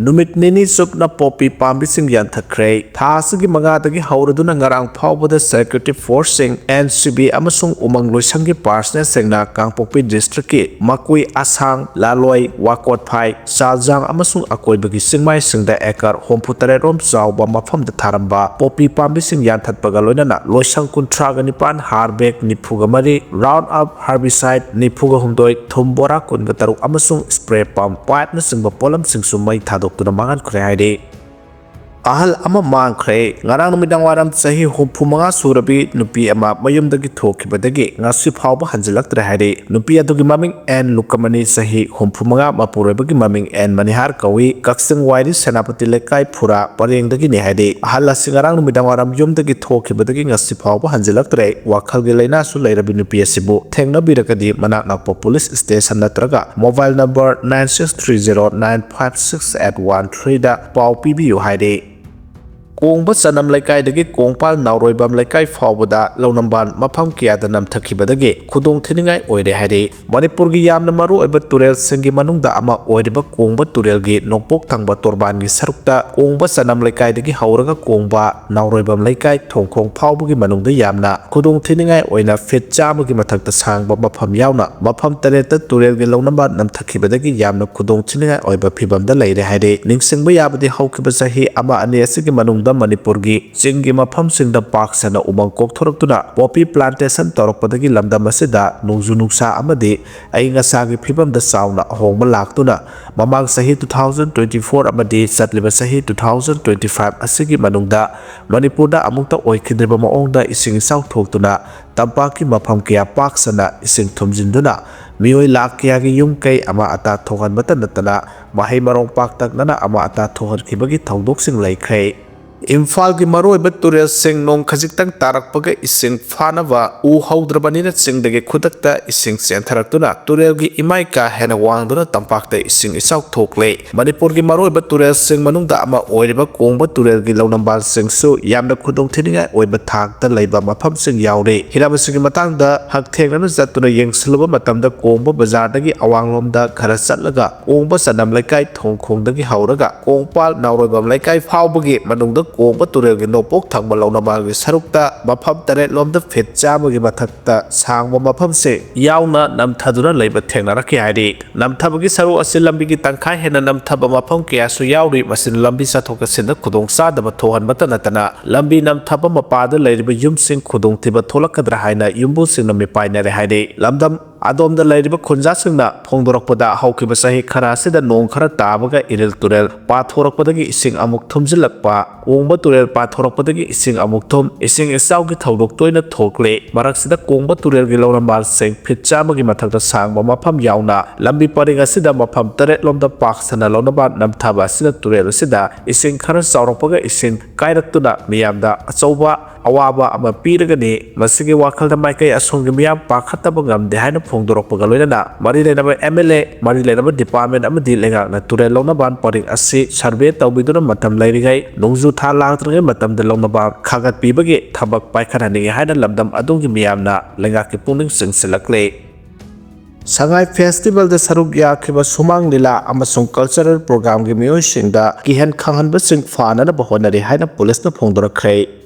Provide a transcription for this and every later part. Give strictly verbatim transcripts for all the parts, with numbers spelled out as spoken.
ꯅꯨꯃꯤꯠ ꯅꯤꯅꯤ ꯆꯨꯞꯅ ꯄꯣꯄꯤ ꯄꯥꯝꯕꯤꯁꯤꯡ ꯌꯥꯟꯊꯠꯈ꯭ꯔꯦ꯫ ꯊꯥ ꯑꯁꯤꯒꯤ ꯃꯉꯥꯗꯒꯤ ꯍꯧꯔꯗꯨꯅ ꯉꯔꯥꯡ ꯐꯥꯎꯕꯗ ꯁꯦꯀ꯭ꯌꯨꯔꯤꯇꯤ ꯐꯣꯔꯁꯁꯤꯡ, ꯑꯦꯟ ꯁꯤ ꯕꯤ ꯑꯃꯁꯨꯡ ꯎꯃꯪ ꯂꯣꯏꯁꯪꯒꯤ ꯄꯥꯔꯁꯅꯦꯜꯁꯤꯡꯅ ꯀꯥꯡꯄꯣꯛꯄꯤ ꯗꯤꯁꯇ꯭ꯔꯤꯛꯀꯤ ꯃꯀꯨꯏ ꯑꯁꯥꯡ, ꯂꯥꯂꯣꯏ, ꯋꯥꯀꯣꯠꯐꯥꯏ, ꯆꯥꯖꯥꯡ ꯑꯃꯁꯨꯡ ꯑꯀꯣꯏꯕꯒꯤ ꯆꯤꯡꯃꯥꯏꯁꯤꯡꯗ ꯑꯦꯀꯔ ꯍꯨꯝꯐꯨ ꯇꯔꯦꯠ ꯔꯣꯝ ꯆꯥꯎꯕ ꯃꯐꯝꯗ ꯊꯥꯔꯝꯕ ꯄꯣꯄꯤ ꯄꯥꯝꯕꯤꯁꯤꯡ ꯌꯥꯟꯊꯠꯄꯒ ꯂꯣꯏꯅꯅ ꯂꯣꯏꯁꯪ ꯀꯨꯟꯊ꯭ꯔꯥꯒ ꯅꯤꯄꯥꯟ, ꯍꯥꯔꯕꯦꯛ ꯅꯤꯐꯨꯒ ꯃꯔꯤ, ꯔꯥꯎꯟ ꯑꯞ ꯍꯥꯔꯕꯤꯁꯥꯏꯠ ꯅꯤꯐꯨꯒ ꯍꯨꯝꯗꯣꯏ, ꯊꯨꯝ ꯕꯣꯔꯥ ꯀꯨꯟꯒ ꯇꯔꯨꯛ ꯑꯃꯁꯨꯡ ꯁ꯭ꯄ꯭ꯔꯦ ꯄꯝ ꯄꯥꯏꯞꯅꯆꯤꯡꯕ ꯄꯣꯠꯂꯝꯁꯤꯡꯁꯨ ꯃꯩ ꯊꯥꯗꯣꯛꯇꯨꯅ ꯃꯥꯡꯍꯟꯈ꯭ꯔꯦ ꯍꯥꯏꯔꯤ꯫ ꯑꯍꯜ ꯑꯃ ꯃꯥꯡꯈ꯭ꯔꯦ꯫ ꯉꯔꯥꯡ ꯅꯨꯃꯤꯗꯥꯡ ꯋꯥꯏꯔꯝ ꯆꯍꯤ ꯍꯨꯝꯐꯨ ꯃꯉꯥ ꯁꯨꯔꯕꯤ ꯅꯨꯄꯤ ꯑꯃ ꯃꯌꯨꯝꯗꯒꯤ ꯊꯣꯛꯈꯤꯕꯗꯒꯤ ꯉꯁꯤ ꯐꯥꯎꯕ ꯍꯟꯖꯤꯜꯂꯛꯇ꯭ꯔꯦ ꯍꯥꯏꯔꯤ꯫ ꯅꯨꯄꯤ ꯑꯗꯨꯒꯤ ꯃꯃꯤꯡ ꯑꯦꯟ ꯂꯨꯀꯃꯅꯤ, ꯆꯍꯤ ꯍꯨꯝꯐꯨ ꯃꯉꯥ, ꯃꯄꯨꯔꯣꯏꯕꯒꯤ ꯃꯃꯤꯡ ꯑꯦꯟ ꯃꯅꯤꯍꯥꯔ ꯀꯧꯏ꯫ ꯀꯛꯆꯤꯡ ꯋꯥꯏꯔꯤ ꯁꯦꯅꯥꯄꯇꯤ ꯂꯩꯀꯥꯏ ꯐꯨꯔꯥ ꯄꯔꯦꯡꯗꯒꯤꯅꯤ ꯍꯥꯏꯔꯤ꯫ ꯑꯍꯜ ꯑꯁꯤ ꯉꯔꯥꯡ ꯅꯨꯃꯤꯗꯥꯡ ꯋꯥꯏꯔꯝ ꯌꯨꯝꯗꯒꯤ ꯊꯣꯛꯈꯤꯕꯗꯒꯤ ꯉꯁꯤ ꯐꯥꯎꯕ ꯍꯟꯖꯤꯜꯂꯛꯇ꯭ꯔꯦ꯫ ꯋꯥꯈꯜꯒꯤ ꯂꯥꯏꯅꯥꯁꯨ ꯂꯩꯔꯕꯤ ꯅꯨꯄꯤ ꯑꯁꯤꯕꯨ ꯊꯦꯡꯅꯕꯤꯔꯒꯗꯤ ꯃꯅꯥꯛ ꯅꯛꯄ ꯄꯨꯂꯤꯁ ꯁ꯭ꯇꯦꯁꯟ ꯅꯠꯇ꯭ꯔꯒ mobile number nine six three zero nine five six eight one three ꯗ ꯄꯥꯎ ꯄꯤꯕꯤꯌꯨ ꯍꯥꯏꯔꯤ꯫ ꯀꯣꯡꯕ ꯆꯅꯝ ꯂꯩꯀꯥꯏꯗꯒꯤ ꯀꯣꯡꯄꯥꯜ ꯅꯥꯎꯔꯣꯏꯕꯝ ꯂꯩꯀꯥꯏ ꯐꯥꯎꯕꯗ ꯂꯧꯅꯝꯕꯥꯟ ꯃꯐꯝ ꯀꯌꯥꯗ ꯅꯝꯊꯈꯤꯕꯗꯒꯤ ꯈꯨꯗꯣꯡ ꯊꯤꯅꯤꯡꯉꯥꯏ ꯑꯣꯏꯔꯦ ꯍꯥꯏꯔꯤ꯫ ꯃꯅꯤꯄꯨꯔꯒꯤ ꯌꯥꯝꯅ ꯃꯔꯨꯑꯣꯏꯕ ꯇꯨꯔꯦꯜꯁꯤꯡꯒꯤ ꯃꯅꯨꯡꯗ ꯑꯃ ꯑꯣꯏꯔꯤꯕ ꯀꯣꯡꯕ ꯇꯨꯔꯦꯜꯒꯤ ꯅꯣꯡꯄꯣꯛ ꯊꯪꯕ ꯇꯣꯔꯕꯥꯟꯒꯤ ꯁꯔꯨꯛꯇ ꯀꯣꯡꯕ ꯆꯅꯝ ꯂꯩꯀꯥꯏꯗꯒꯤ ꯍꯧꯔꯒ ꯀꯣꯡꯕ ꯅꯥꯎꯔꯣꯏꯕꯝ ꯂꯩꯀꯥꯏ ꯊꯣꯡꯈꯣꯡ ꯐꯥꯎꯕꯒꯤ ꯃꯅꯨꯡꯗ ꯌꯥꯝꯅ ꯈꯨꯗꯣꯡ ꯊꯤꯅꯤꯡꯉꯥꯏ ꯑꯣꯏꯅ ꯐꯤꯠ ꯆꯥꯝꯃꯒꯤ ꯃꯊꯛꯇ ꯁꯥꯡꯕ ꯃꯐꯝ ꯌꯥꯎꯅ ꯃꯐꯝ ꯇꯔꯦꯠꯇ ꯇꯨꯔꯦꯜꯒꯤ ꯂꯧꯅꯝꯕꯥꯟ ꯅꯝꯊꯈꯤꯕꯗꯒꯤ ꯌꯥꯝꯅ ꯈꯨꯗꯣꯡ ꯊꯤꯅꯤꯡꯉꯥꯏ ꯑꯣꯏꯕ ꯐꯤꯕꯝꯗ ꯂꯩꯔꯦ ꯍꯥꯏꯔꯤ꯫ ꯅꯤꯡꯁꯤꯡꯕ ꯌꯥꯕꯗꯤ ꯍꯧꯈꯤꯕ ꯆꯍꯤ ꯑꯃ ꯑꯅꯤ ꯑꯁꯤꯒꯤ ꯃꯅꯨꯡꯗ ꯃꯅꯤꯄꯨꯔꯒꯤ ꯆꯤꯡꯒꯤ ꯃꯐꯝꯁꯤꯡꯗ ꯄꯥꯛ ꯁꯟꯅ ꯎꯃꯪ ꯀꯣꯛꯊꯣꯔꯛꯇꯨꯅ ꯄꯣꯄꯤ ꯄ꯭ꯂꯥꯟꯇꯦꯁꯟ ꯇꯧꯔꯛꯄꯗꯒꯤ ꯂꯝꯗꯝ ꯑꯁꯤꯗ ꯅꯣꯡꯖꯨ ꯅꯨꯡꯁꯥ ꯑꯃꯗꯤ ꯑꯏꯪ ꯑꯁꯥꯒꯤ ꯐꯤꯕꯝꯗ ꯆꯥꯎꯅ ꯑꯍꯣꯡꯕ ꯂꯥꯛꯇꯨꯅ ꯃꯃꯥꯡ ꯆꯍꯤ two thousand twenty four ꯑꯃꯗꯤ ꯆꯠꯂꯤꯕ ꯆꯍꯤ two thousand twenty five ꯑꯁꯤꯒꯤ ꯃꯅꯨꯡꯗ ꯃꯅꯤꯄꯨꯔꯗ ꯑꯃꯨꯛꯇ ꯑꯣꯏꯈꯤꯗ꯭ꯔꯤꯕ ꯃꯑꯣꯡꯗ ꯏꯁꯤꯡ ꯏꯆꯥꯎ ꯊꯣꯛꯇꯨꯅ ꯇꯝꯄꯥꯛꯀꯤ ꯃꯐꯝ ꯀꯌꯥ ꯄꯥꯛ ꯁꯟꯅ ꯏꯁꯤꯡ ꯊꯨꯝꯖꯤꯟꯗꯨꯅ ꯃꯤꯑꯣꯏ ꯂꯥꯈ ꯀꯌꯥꯒꯤ ꯌꯨꯝ ꯀꯩ ꯑꯃ ꯑꯇꯥ ꯊꯣꯛꯍꯟꯕꯇ ꯅꯠꯇꯅ ꯃꯍꯩ ꯃꯔꯣꯡ ꯄꯥꯛꯇꯛꯅꯅ ꯑꯃ ꯑꯇꯥ ꯊꯣꯛꯍꯟꯈꯤꯕꯒꯤ ꯊꯧꯗꯣꯛꯁꯤꯡ ꯂꯩꯈ꯭ꯔꯦ꯫ ꯏꯝꯐꯥꯜꯒꯤ ꯃꯔꯨꯑꯣꯏꯕ ꯇꯨꯔꯦꯜꯁꯤꯡ ꯅꯣꯡ ꯈꯖꯤꯛꯇꯪ ꯇꯥꯔꯛꯄꯒ ꯏꯁꯤꯡ ꯐꯥꯅꯕ ꯎ ꯍꯧꯗ꯭ꯔꯕꯅꯤꯅ ꯆꯤꯡꯗꯒꯤ ꯈꯨꯗꯛꯇ ꯏꯁꯤꯡ ꯆꯦꯟꯊꯔꯛꯇꯨꯅ ꯇꯨꯔꯦꯜꯒꯤ ꯏꯃꯥꯏ ꯀꯥ ꯍꯦꯟꯅ ꯋꯥꯡꯗꯨꯅ ꯇꯝꯄꯥꯛꯇ ꯏꯁꯤꯡ ꯏꯆꯥꯎ ꯊꯣꯛꯂꯦ꯫ ꯃꯅꯤꯄꯨꯔꯒꯤ ꯃꯔꯨꯑꯣꯏꯕ ꯇꯨꯔꯦꯜꯁꯤꯡ ꯃꯅꯨꯡꯗ ꯑꯃ ꯑꯣꯏꯔꯤꯕ ꯀꯣꯡꯕ ꯇꯨꯔꯦꯜꯒꯤ ꯂꯧꯅꯝꯕꯥꯜꯁꯤꯡꯁꯨ ꯌꯥꯝꯅ ꯈꯨꯗꯣꯡꯊꯤꯅꯤꯡꯉꯥꯏ ꯑꯣꯏꯕ ꯊꯥꯛꯇ ꯂꯩꯕ ꯃꯐꯝꯁꯤꯡ ꯌꯥꯎꯔꯤ꯫ ꯍꯤꯔꯝ ꯑꯁꯤꯒꯤ ꯃꯇꯥꯡꯗ ꯍꯛꯊꯦꯡꯅꯅ ꯆꯠꯇꯨꯅ ꯌꯦꯡꯁꯤꯜꯂꯨꯕ ꯃꯇꯝꯗ ꯀꯣꯡꯕ ꯕꯖꯥꯔꯗꯒꯤ ꯑꯋꯥꯡꯂꯣꯝꯗ ꯈꯔ ꯆꯠꯂꯒ ꯀꯣꯡꯕ ꯆꯅꯝ ꯂꯩꯀꯥꯏ ꯊꯣꯡ ꯈꯣꯡꯗꯒꯤ ꯍꯧꯔꯒ ꯀꯣꯡꯄꯥꯜ ꯅꯥꯎꯔꯣꯏꯕꯝ ꯂꯩꯀꯥꯏ ꯐꯥꯎꯕꯒꯤ ꯃꯅꯨꯡꯗ ꯀꯣꯡꯕ ꯇꯨꯔꯦꯜꯒꯤ ꯅꯣꯡꯄꯣꯛ ꯊꯪꯕ ꯂꯧꯅꯃꯥꯜꯒꯤ ꯁꯔꯨꯛꯇ ꯃꯐꯝ ꯇꯔꯦꯠ ꯂꯣꯝꯗ ꯐꯤꯠ ꯆꯥꯝꯃꯒꯤ ꯃꯊꯛꯇ ꯁꯥꯡꯕ ꯃꯐꯝꯁꯤꯡ ꯌꯥꯎꯅ ꯅꯝꯊꯗꯨꯅ ꯂꯩꯕ ꯊꯦꯡꯅꯔꯛꯈꯤ ꯍꯥꯏꯔꯤ꯫ ꯅꯝꯊꯕꯒꯤ ꯁꯔꯨꯛ ꯑꯁꯤ ꯂꯝꯕꯤꯒꯤ ꯇꯪꯈꯥꯏ ꯍꯦꯟꯅ ꯅꯝꯊꯕ ꯃꯐꯝ ꯀꯌꯥꯁꯨ ꯌꯥꯎꯔꯤ꯫ ꯃꯁꯤꯅ ꯂꯝꯕꯤ ꯆꯠꯊꯣꯛ ꯆꯠꯁꯤꯟꯗ ꯈꯨꯗꯣꯡꯆꯥꯗꯕ ꯊꯣꯛꯍꯟꯕꯇ ꯅꯠꯇꯅ ꯂꯝꯕꯤ ꯅꯝꯊꯕ ꯃꯄꯥꯗ ꯂꯩꯔꯤꯕ ꯌꯨꯝꯁꯤꯡ ꯈꯨꯗꯣꯡꯊꯤꯕ ꯊꯣꯛꯂꯛꯀꯗ꯭ꯔꯥ ꯍꯥꯏꯅ ꯌꯨꯝꯕꯨꯁꯤꯡꯅ ꯃꯤꯄꯥꯏꯅꯔꯦ ꯍꯥꯏꯔꯤ꯫ ꯂꯝꯗꯝ ꯑꯗꯣꯝꯗ ꯂꯩꯔꯤꯕ ꯈꯨꯟꯖꯥꯁꯤꯡꯅ ꯐꯣꯡꯗꯣꯔꯛꯄꯗ, ꯍꯧꯈꯤꯕ ꯆꯍꯤ ꯈꯔ ꯑꯁꯤꯗ ꯅꯣꯡ ꯈꯔ ꯇꯥꯕꯒ ꯏꯔꯤꯜ ꯇꯨꯔꯦꯜ ꯄꯥꯊꯣꯔꯛꯄꯗꯒꯤ ꯏꯁꯤꯡ ꯑꯃꯨꯛ ꯊꯨꯝꯖꯤꯜꯂꯛꯄ, ꯀꯣꯡꯕ ꯇꯨꯔꯦꯜ ꯄꯥꯊꯣꯔꯛꯄꯗꯒꯤ ꯏꯁꯤꯡ ꯑꯃꯨꯛ ꯊꯨꯝ, ꯏꯁꯤꯡ ꯏꯆꯥꯎꯒꯤ ꯊꯧꯗꯣꯛ ꯇꯣꯏꯅ ꯊꯣꯛꯂꯦ꯫ ꯃꯔꯛꯁꯤꯗ ꯀꯣꯡꯕ ꯇꯨꯔꯦꯜꯒꯤ ꯂꯧꯅꯃꯥꯜꯁꯤꯡ ꯐꯤꯠ ꯆꯥꯝꯃꯒꯤ ꯃꯊꯛꯇ ꯁꯥꯡꯕ ꯃꯐꯝ ꯌꯥꯎꯅ ꯂꯝꯕꯤ ꯄꯔꯤꯡ ꯑꯁꯤꯗ ꯃꯐꯝ ꯇꯔꯦꯠ ꯂꯣꯝꯗ ꯄꯥꯛ ꯁꯟꯅ ꯂꯧꯅꯃꯥꯜ ꯅꯝꯊꯕ ꯑꯁꯤꯅ ꯇꯨꯔꯦꯜ ꯑꯁꯤꯗ ꯏꯁꯤꯡ ꯈꯔ ꯆꯥꯎꯔꯛꯄꯒ ꯏꯁꯤꯡ ꯀꯥꯏꯔꯛꯇꯨꯅ ꯃꯤꯌꯥꯝꯗ ꯑꯆꯧꯕ ꯑꯋꯥꯕ ꯑꯃ ꯄꯤꯔꯒꯅꯤ꯫ ꯃꯁꯤꯒꯤ ꯋꯥꯈꯜꯗ ꯃꯥꯏꯀꯩ ꯑꯁꯣꯝꯒꯤ ꯃꯤꯌꯥꯝ ꯄꯥꯈꯠꯇꯕ ꯉꯝꯗꯦ ꯍꯥꯏꯅ ꯐꯣꯡꯗꯣꯔꯛꯄꯒ ꯂꯣꯏꯅꯅ ꯃꯔꯤ ꯂꯩꯅꯕ ꯑꯦꯝ ꯑꯦꯜ ꯑꯦ, ꯃꯔꯤ ꯂꯩꯅꯕ ꯗꯤꯄꯥꯔꯠꯃꯦꯟ ꯑꯃꯗꯤ ꯂꯩꯉꯥꯛꯅ ꯇꯨꯔꯦꯜ ꯂꯧꯅꯃꯥꯜ ꯄꯔꯤꯡ ꯑꯁꯤ ꯁꯔꯚꯦ ꯇꯧꯕꯤꯗꯨꯅ ꯃꯇꯝ ꯂꯩꯔꯤꯉꯩ ꯅꯣꯡꯖꯨ ꯊꯥ ꯂꯥꯡꯗ꯭ꯔꯤꯉꯩ ꯃꯇꯝꯗ ꯂꯧꯅꯃꯥꯜ ꯈꯥꯒꯠꯄꯤꯕꯒꯤ ꯊꯕꯛ ꯄꯥꯏꯈꯠꯍꯟꯅꯤꯡꯏ ꯍꯥꯏꯅ ꯂꯝꯗꯝ ꯑꯗꯣꯝꯒꯤ ꯃꯤꯌꯥꯝꯅ ꯂꯩꯉꯥꯛꯀꯤ ꯄꯨꯛꯅꯤꯡ ꯆꯤꯡꯁꯤꯜꯂꯛꯂꯤ꯫ ꯁꯉꯥꯏ ꯐꯦꯁꯇꯤꯚꯦꯜꯗ ꯁꯔꯨꯛ ꯌꯥꯈꯤꯕ ꯁꯨꯃꯥꯡ ꯂꯤꯂꯥ ꯑꯃꯁꯨꯡ ꯀꯜꯆꯔꯦꯜ ꯄ꯭ꯔꯣꯒ꯭ꯔꯥꯝꯒꯤ ꯃꯤꯑꯣꯏꯁꯤꯡꯗ ꯀꯤꯍꯟ ꯈꯪꯍꯟꯕꯁꯤꯡ ꯐꯥꯅꯅꯕ ꯍꯣꯠꯅꯔꯤ ꯍꯥꯏꯅ ꯄꯨꯂꯤꯁꯅ ꯐꯣꯡꯗꯣꯔꯛꯈ꯭ꯔꯦ꯫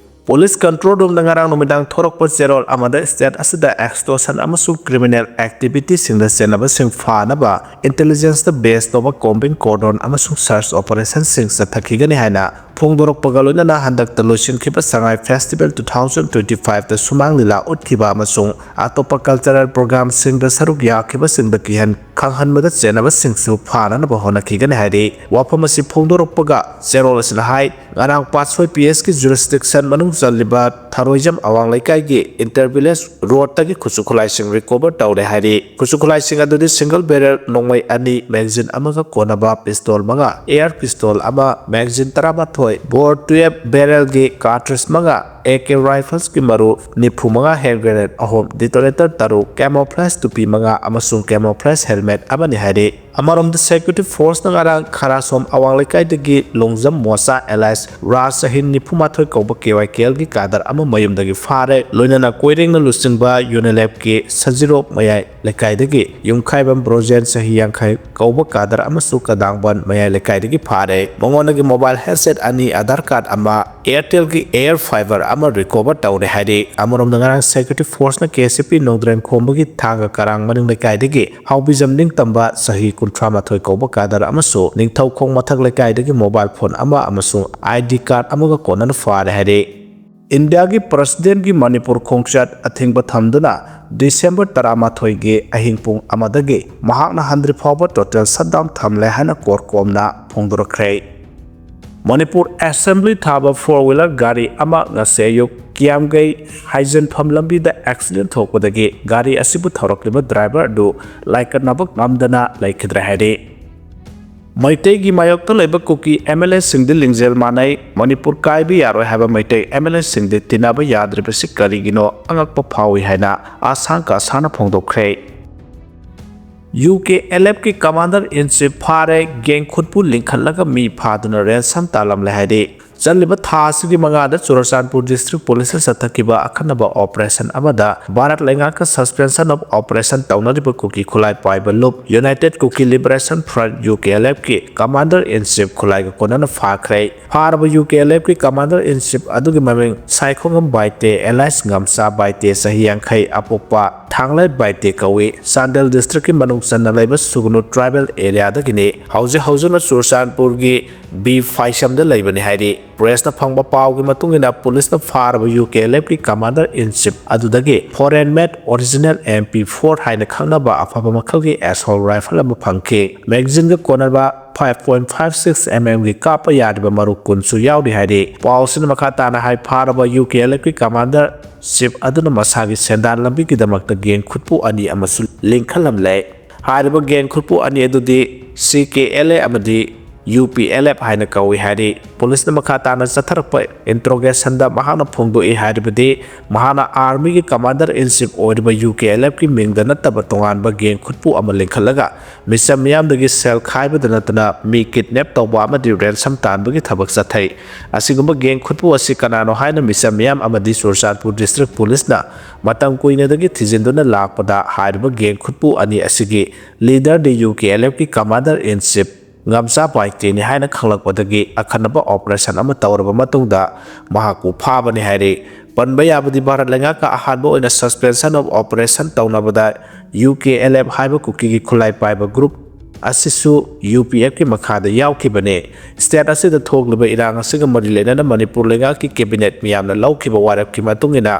ꯄꯨꯂꯤꯁ ꯀꯟꯇ꯭ꯔꯣꯜ ꯔꯨꯝꯗ ꯉꯔꯥꯡ ꯅꯨꯃꯤꯗꯥꯡ ꯊꯣꯔꯛꯄ ꯆꯦꯔꯣꯜ ꯑꯃꯗ ꯁ꯭ꯇꯦꯠ ꯑꯁꯤꯗ ꯑꯦꯛꯁꯇꯣꯔꯁꯟ ꯑꯃꯁꯨꯡ ꯀ꯭ꯔꯤꯃꯤꯅꯦꯜ ꯑꯦꯛꯇꯤꯚꯤꯇꯤꯁꯤꯡꯗ ꯆꯦꯟꯅꯕꯁꯤꯡ ꯐꯥꯅꯕ ꯏꯟꯇꯦꯂꯤꯖꯦꯟꯁꯇ ꯕꯦꯁ ꯇꯧꯕ ꯀꯣꯝꯕꯤꯡ ꯀꯣꯔꯗꯣꯟ ꯑꯃꯁꯨꯡ ꯁꯔꯆ ꯑꯣꯄꯔꯦꯁꯟꯁꯤꯡ ꯆꯠꯊꯈꯤꯒꯅꯤ ꯍꯥꯏꯅ ꯐꯣꯡꯗꯣꯔꯛꯄꯒ ꯂꯣꯏꯅꯅ ꯍꯟꯗꯛꯇ ꯂꯣꯏꯁꯤꯟꯈꯤꯕ ꯁꯉꯥꯏ ꯐꯦꯁꯇꯤꯚꯦꯜ ꯇꯨ ꯊꯥꯎꯖꯟ ꯇ꯭ꯋꯦꯟꯇꯤ ꯐꯥꯏꯚꯇ ꯁꯨꯃꯥꯡ ꯂꯤꯂꯥ ꯎꯠꯈꯤꯕ ꯑꯃꯁꯨꯡ ꯑꯇꯣꯞꯄ ꯀꯜꯆꯔꯦꯜ ꯄ꯭ꯔꯣꯒ꯭ꯔꯥꯝꯁꯤꯡꯗ ꯁꯔꯨꯛ ꯌꯥꯈꯤꯕꯁꯤꯡꯗ ꯀꯤꯍꯟ ꯈꯪꯍꯟꯕꯗ ꯆꯦꯟꯅꯕꯁꯤꯡꯁꯨ ꯐꯥꯅꯅꯕ ꯍꯣꯠꯅꯈꯤꯒꯅꯤ ꯍꯥꯏꯔꯤ꯫ ꯋꯥꯐꯝ ꯑꯁꯤ ꯐꯣꯡꯗꯣꯔꯛꯄꯒ ꯆꯦꯔꯣꯜ ꯑꯁꯤꯅ ꯍꯥꯏ, ꯉꯔꯥꯡ ꯄꯥꯠꯁꯣꯏ ꯄꯤ ꯑꯦꯁꯀꯤ ꯖꯨꯔꯤꯁꯗꯤꯛꯁꯟ ꯃꯅꯨꯡ ꯆꯜꯂꯤꯕ ꯊꯔꯣꯏꯖꯝ ꯑꯋꯥꯡ ꯂꯩꯀꯥꯏꯒꯤ ꯏꯟꯇꯔ ꯚꯤꯂꯦꯖ ꯔꯣꯗꯇꯒꯤ ꯈꯨꯠꯁꯨ ꯈꯨꯠꯂꯥꯏꯁꯤꯡ ꯔꯤꯀꯣꯚꯔ ꯇꯧꯔꯦ ꯍꯥꯏꯔꯤ꯫ ꯈꯨꯠꯁꯨ ꯈꯨꯠꯂꯥꯏꯁꯤꯡ ꯑꯗꯨꯗꯤ ꯁꯤꯡꯒꯜ ꯕꯦꯔꯦꯜ ꯅꯣꯡꯃꯩ ꯑꯅꯤ, ꯃꯦꯒꯥꯖꯤꯟ ꯑꯃꯒ ꯀꯣꯟꯅꯕ ꯄꯤꯁꯇꯣꯜ ꯃꯉꯥ, ꯑꯦꯌꯥꯔ ꯄꯤꯁꯇꯣꯜ ꯑꯃ, ꯃꯦꯒꯥꯖꯤꯟ ꯇꯔꯥꯃꯥꯊꯣꯏ, ꯕꯣꯔ ꯇꯨꯌꯦꯜꯐ ꯕꯦꯔꯦꯜꯒꯤ ꯀꯥꯔꯇ꯭ꯔꯤꯖ ꯃꯉꯥ, ꯑꯦ ꯀꯦ ꯔꯥꯏꯐꯜꯁꯀꯤ ꯃꯔꯨ ꯅꯤꯐꯨ ꯃꯉꯥ, ꯍꯦꯟ ꯒ꯭ꯔꯦꯅꯦꯗ ꯑꯍꯨꯝ, ꯗꯤꯇꯣꯅꯦꯇꯔ ꯇꯔꯨꯛ, ꯀꯦꯃꯣꯐ꯭ꯂꯥꯖ ꯇꯨꯄꯤ ꯃꯉꯥ ꯑꯃꯁꯨꯡ ꯀꯦꯃꯣꯐ꯭ꯂꯥꯖ ꯍꯦꯜꯃꯦꯠ ꯑꯃꯅꯤ ꯍꯥꯏꯔꯤ꯫ ꯑꯃꯔꯣꯝꯗ ꯁꯦꯀ꯭ꯌꯨꯔꯤꯇꯤ ꯐꯣꯔꯁꯅ ꯉꯔꯥꯡ ꯈꯔꯥꯁꯣꯝ ꯑꯋꯥꯡ ꯂꯩꯀꯥꯏꯗꯒꯤ ꯂꯣꯡꯖꯝ ꯃꯣꯆꯥ ꯑꯦꯂꯥꯏꯁ ꯔꯥꯖ ꯁꯍꯤꯟ ꯅꯤꯐꯨ ꯃꯥꯊꯣꯏ ꯀꯧꯕ ꯀꯦ ꯋꯥꯏ ꯀꯦ ꯑꯦꯜꯒꯤ ꯀꯥꯗꯔ ꯑꯃ ꯃꯌꯨꯝꯗꯒꯤ ꯐꯥꯔꯦ꯫ ꯂꯣꯏꯅꯅ ꯀꯣꯏꯔꯦꯡꯅ ꯂꯨꯆꯤꯡꯕ ꯌꯨꯅꯤꯂꯦꯞꯀꯤ ꯁꯖꯤꯔꯣꯛ ꯃꯌꯥꯏ ꯂꯩꯀꯥꯏꯗꯒꯤ ꯌꯨꯝꯈꯥꯏꯕꯝ ꯕ꯭ꯔꯣꯖꯦꯟ ꯆꯍꯤ ꯌꯥꯡꯈꯩ ꯀꯧꯕ ꯀꯥꯗꯔ ꯑꯃꯁꯨ ꯀꯗꯥꯡꯕꯟ ꯃꯌꯥꯏ ꯂꯩꯀꯥꯏꯗꯒꯤ ꯐꯥꯔꯦ꯫ ꯃꯉꯣꯟꯗꯒꯤ ꯃꯣꯕꯥꯏꯜ ꯍꯦꯟꯁꯦꯠ ꯑꯅꯤ, ꯑꯙꯥꯔ ꯀꯥꯔꯗ ꯑꯃ, ꯑꯦꯌꯥꯔꯇꯦꯜꯒꯤ ꯑꯦꯌꯥꯔ ꯐꯥꯏꯕꯔ ꯑꯃ ꯔꯤꯀꯣꯚꯔ ꯇꯧꯔꯦ ꯍꯥꯏꯔꯤ꯫ ꯑꯃꯔꯣꯝꯗ ꯉꯔꯥꯡ ꯁꯦꯀ꯭ꯌꯨꯔꯤꯇꯤ ꯐꯣꯔꯁꯅ ꯀꯦ ꯁꯤ ꯄꯤ ꯅꯣꯡꯗ꯭ꯔꯦꯟ ꯈꯣꯝꯕꯒꯤ ꯊꯥꯡꯒ ꯀꯔꯥꯡ ꯃꯅꯤꯡ ꯂꯩꯀꯥꯏꯗꯒꯤ ꯍꯥꯎꯕꯤꯖꯝ ꯅꯤꯡꯇꯝꯕ ꯆꯍꯤ ꯀꯨꯟꯊ꯭ꯔꯥ ꯃꯥꯊꯣꯏ ꯀꯧꯕ ꯀꯥꯗꯔ ꯑꯃꯁꯨ ꯅꯤꯡꯊꯧꯈꯣꯡ ꯃꯊꯛ ꯂꯩꯀꯥꯏꯗꯒꯤ ꯃꯣꯕꯥꯏꯜ ꯐꯣꯟ ꯑꯃ ꯑꯃꯁꯨꯡ ꯑꯥꯏ ꯗꯤ ꯀꯥꯔꯗ ꯑꯃꯒ ꯀꯣꯟꯅꯅ ꯐꯥꯔꯦ ꯍꯥꯏꯔꯤ꯫ ꯏꯟꯗꯤꯌꯥꯒꯤ ꯄ꯭ꯔꯁꯤꯗꯦꯟꯒꯤ ꯃꯅꯤꯄꯨꯔ ꯈꯣꯡꯆꯠ ꯑꯊꯤꯡꯕ ꯊꯝꯗꯨꯅ ꯗꯤꯁꯦꯝꯕꯔ ꯇꯔꯥꯃꯥꯊꯣꯏꯒꯤ ꯑꯍꯤꯡ ꯄꯨꯡ ꯑꯃꯗꯒꯤ ꯃꯍꯥꯛꯅ ꯍꯟꯗ꯭ꯔꯤ ꯐꯥꯎꯕ ꯇꯣꯇꯦꯜ ꯁꯠꯗꯥꯎꯟ ꯊꯝꯂꯦ ꯍꯥꯏꯅ ꯀꯣꯔꯠ ꯀꯣꯝꯅ ꯐꯣꯡꯗꯣꯔꯛꯈ꯭ꯔꯦ꯫ ꯃꯅꯤꯄꯨꯔ ꯑꯦꯁꯦꯝꯕ꯭ꯂꯤ ꯊꯥꯕ ꯐꯣꯔ ꯋꯤꯂꯔ ꯒꯥꯔꯤ ꯑꯃ ꯉꯁꯤ ꯑꯌꯨꯛ ꯀꯤꯌꯥꯝꯒꯩ ꯍꯥꯏꯖꯤꯟꯐꯝ ꯂꯝꯕꯤꯗ ꯑꯦꯛꯁꯤꯗꯦꯟ ꯊꯣꯛꯄꯗꯒꯤ ꯒꯥꯔꯤ ꯑꯁꯤꯕꯨ ꯊꯧꯔꯛꯂꯤꯕ ꯗ꯭ꯔꯥꯏꯚꯔ ꯑꯗꯨ ꯂꯥꯏꯀꯠꯅꯕ ꯉꯝꯗꯅ ꯂꯩꯈꯤꯗ꯭ꯔꯦ ꯍꯥꯏꯔꯤ꯫ ꯃꯩꯇꯩꯒꯤ ꯃꯥꯌꯣꯛꯇ ꯂꯩꯕ ꯀꯨꯀꯤ ꯑꯦꯝ ꯑꯦꯜ ꯑꯦꯁꯤꯡꯗꯤ ꯂꯤꯡꯖꯦꯜ ꯃꯥꯟꯅꯩ꯫ ꯃꯅꯤꯄꯨꯔ ꯀꯥꯏꯕ ꯌꯥꯔꯣꯏ ꯍꯥꯏꯕ ꯃꯩꯇꯩ ꯑꯦꯝ ꯑꯦꯜ ꯑꯦꯁꯤꯡꯗꯤ ꯇꯤꯟꯅꯕ ꯌꯥꯗ꯭ꯔꯤꯕꯁꯤ ꯀꯔꯤꯒꯤꯅꯣ ꯑꯉꯛꯄ ꯐꯥꯎꯏ ꯍꯥꯏꯅ ꯑꯁꯥꯡ ꯀꯥꯁꯥꯅ ꯐꯣꯡꯗꯣꯛꯈ꯭ꯔꯦ꯫ ꯌꯨ ꯀꯦ ꯑꯦꯜ ꯑꯦꯐꯀꯤ ꯀꯃꯥꯟꯗꯔ ꯏꯟ ꯆꯤꯐ ꯐꯥꯔꯦ꯫ ꯒꯦꯡ ꯈꯨꯠꯄꯨ ꯂꯤꯡꯈꯠꯂꯒ ꯃꯤ ꯐꯥꯗꯨꯅ ꯔꯦꯟꯁꯝ ꯇꯥꯜꯂꯝꯂꯦ ꯍꯥꯏꯔꯤ꯫ ꯆꯠꯂꯤꯕ ꯊꯥ ꯑꯁꯤꯒꯤ ꯃꯉꯥꯗ ꯆꯨꯔꯆꯥꯟꯄꯨꯔ ꯗꯤꯁꯇ꯭ꯔꯤꯛ ꯄꯨꯂꯤꯁꯅ ꯆꯠꯊꯈꯤꯕ ꯑꯈꯟꯅꯕ ꯑꯣꯄꯔꯦꯁꯟ ꯑꯃꯗ ꯚꯥꯔꯠ ꯂꯩꯉꯥꯛꯀ ꯁꯁꯄꯦꯟꯁꯟ ꯑꯣꯐ ꯑꯣꯄꯔꯦꯁꯟ ꯇꯧꯅꯔꯤꯕ ꯀꯨꯀꯤ ꯈꯨꯠꯂꯥꯏ ꯄꯥꯏꯕ ꯂꯨꯞ united Kuki liberation front, U K L ꯑꯦꯐꯀꯤ ꯀꯃꯥꯟꯗꯔ ꯏꯟ ꯆꯤꯐ ꯈꯨꯠꯂꯥꯏꯒ ꯀꯣꯟꯅꯅ ꯐꯥꯈ꯭ꯔꯦ꯫ ꯐꯥꯔꯕ ꯌꯨ ꯀꯦ ꯑꯦꯜ ꯑꯦꯐꯀꯤ ꯀꯃꯥꯟꯗꯔ ꯏꯟ ꯆꯤꯐ ꯑꯗꯨꯒꯤ ꯃꯃꯤꯡ ꯁꯥꯏꯈꯣꯡꯉꯝ ꯕꯥꯏꯇꯦ ꯑꯦꯂꯥꯏꯁ ꯉꯝꯆꯥ ꯕꯥꯏꯇꯦ ꯆꯍꯤ ꯌꯥꯡꯈꯩ, ꯑꯄꯣꯛꯄ ꯊꯥꯡꯂꯩ ꯕꯥꯏꯇꯦ ꯀꯧꯏ꯫ ꯆꯥꯟꯗꯦꯜ ꯗꯤꯁꯇ꯭ꯔꯤꯛꯀꯤ ꯃꯅꯨꯡ ꯆꯟꯅ ꯂꯩꯕ ꯁꯨꯒꯅꯨ ꯇ꯭ꯔꯥꯏꯕꯦꯜ ꯑꯦꯔꯤꯌꯥꯗꯒꯤꯅꯤ꯫ ꯍꯧꯖꯤꯛ ꯍꯧꯖꯤꯛꯅ ꯆꯨꯔꯆꯥꯟꯄꯨꯔꯒꯤ ꯕꯤ ꯐꯥꯏꯁꯝꯗ ꯂꯩꯕꯅꯤ ꯍꯥꯏꯔꯤ꯫ ꯄ꯭ꯔꯦꯁꯅ ꯐꯪꯕ ꯄꯥꯎꯒꯤ ꯃꯇꯨꯡ ꯏꯟꯅ ꯄꯨꯂꯤꯁꯅ ꯐꯥꯔꯕ ꯌꯨ ꯀꯦ ꯑꯦꯜ ꯑꯦꯐꯀꯤ ꯀꯃꯥꯟꯗꯔ ꯏꯟ ꯆꯤꯐ ꯑꯗꯨꯗꯒꯤ ꯐꯣꯔꯦꯟ ꯃꯦꯗ ꯑꯣꯔꯤꯖꯤꯅꯦꯜ ꯑꯦꯝ ꯄꯤ ꯐꯣꯔ ꯍꯥꯏꯅ ꯈꯪꯅꯕ ꯑꯐꯕ ꯃꯈꯜꯒꯤ ꯑꯦꯁꯣꯜ ꯔꯥꯏꯐꯜ ꯑꯃ ꯐꯪꯈꯤ꯫ ꯃꯦꯒꯥꯖꯤꯟꯒ ꯀꯣꯟꯅꯕ five point five six mm ꯒꯤ ꯀꯥꯞꯄ ꯌꯥꯔꯤꯕ ꯃꯔꯨ ꯀꯨꯟꯁꯨ ꯌꯥꯎꯔꯤ ꯍꯥꯏꯔꯤ꯫ ꯄꯥꯎ ꯑꯁꯤꯅ ꯃꯈꯥ ꯇꯥꯅ ꯍꯥꯏ, ꯐꯥꯔꯕ U K L F ꯀꯤ commander in chief ꯑꯗꯨꯅ ꯃꯁꯥꯒꯤ ꯁꯦꯟꯗꯥꯟ ꯂꯝꯕꯤꯒꯤꯗꯃꯛꯇ ꯒꯦꯡ ꯈꯨꯠꯄꯨ ꯑꯅꯤ ꯑꯃꯁꯨ ꯂꯤꯡꯈꯠꯂꯝꯂꯦ꯫ ꯍꯥꯏꯔꯤꯕ ꯒꯦꯡ ꯈꯨꯠꯄꯨ ꯑꯅꯤ ꯑꯗꯨꯗꯤ C K L A ꯑꯃꯗꯤ U P L F ꯍꯥꯏꯅ ꯀꯧꯏ ꯍꯥꯏꯔꯤ꯫ ꯄꯨꯂꯤꯁꯅ ꯃꯈꯥ ꯇꯥꯅ ꯆꯠꯊꯔꯛꯄ interrogation ꯗ ꯃꯍꯥꯛꯅ ꯐꯣꯡꯗꯣꯛꯏ ꯍꯥꯏꯔꯤꯕꯗꯤ, ꯃꯍꯥꯛꯅ army ꯒꯤ commander in chief ꯑꯣꯏꯔꯤꯕ U K L F ꯀꯤ ꯃꯤꯡꯗ ꯅꯠꯇꯕ ꯇꯣꯉꯥꯟꯕ ꯒꯦꯡ ꯈꯨꯠꯄꯨ ꯑꯃ ꯂꯤꯡꯈꯠꯂꯒ ꯃꯤꯆꯝ ꯃꯤꯌꯥꯝꯗꯒꯤ ꯁꯦꯜ ꯈꯥꯏꯕꯗ ꯅꯠꯇꯅ ꯃꯤ kidnap ꯇꯧꯕ ꯑꯃꯗꯤ ransom ꯇꯥꯟꯕꯒꯤ ꯊꯕꯛ ꯆꯠꯊꯩ꯫ ꯑꯁꯤꯒꯨꯝꯕ ꯒꯦꯡ ꯈꯨꯠꯄꯨ ꯑꯁꯤ ꯀꯅꯥꯅꯣ ꯍꯥꯏꯅ ꯃꯤꯆꯝ ꯃꯤꯌꯥꯝ ꯑꯃꯗꯤ ꯆꯨꯔꯆꯥꯟꯄꯨꯔ district ꯄꯨꯂꯤꯁꯅ ꯃꯇꯝ ꯀꯨꯏꯅꯗꯒꯤ ꯊꯤꯖꯤꯟꯗꯨꯅ ꯂꯥꯛꯄꯗ, ꯍꯥꯏꯔꯤꯕ ꯒꯦꯡ ꯈꯨꯠꯄꯨ ꯑꯅꯤ ꯑꯁꯤꯒꯤ leader ꯗꯤ U K L F ꯀꯤ commander in chief ꯉꯝꯆꯥ ꯄꯥꯏꯇꯦꯅꯤ ꯍꯥꯏꯅ ꯈꯪꯂꯛꯄꯗꯒꯤ ꯑꯈꯟꯅꯕ operation ꯑꯃ ꯇꯧꯔꯕ ꯃꯇꯨꯡꯗ ꯃꯍꯥꯛꯄꯨ ꯐꯥꯕꯅꯤ ꯍꯥꯏꯔꯤ꯫ ꯄꯟꯕ ꯌꯥꯕꯗꯤ, ꯚꯥꯔꯠ ꯂꯩꯉꯥꯛꯀ ꯑꯍꯥꯟꯕ ꯑꯣꯏꯅ suspension of operation ꯇꯧꯅꯕꯗ U K L F ꯍꯥꯏꯕ ꯀꯨꯀꯤꯒꯤ ꯈꯨꯠꯂꯥꯏ ꯄꯥꯏꯕ group ꯑꯁꯤꯁꯨ U P F ꯀꯤ ꯃꯈꯥꯗ ꯌꯥꯎꯈꯤꯕꯅꯤ꯫ State ꯑꯁꯤꯗ ꯊꯣꯛꯂꯤꯕ ꯏꯔꯥꯡ ꯑꯁꯤꯒ ꯃꯔꯤ ꯂꯩꯅꯅ ꯃꯅꯤꯄꯨꯔ ꯂꯩꯉꯥꯛꯀꯤ cabinet ꯃꯤꯌꯥꯝꯅ ꯂꯧꯈꯤꯕ ꯋꯥꯔꯦꯞꯀꯤ ꯃꯇꯨꯡ ꯏꯟꯅ,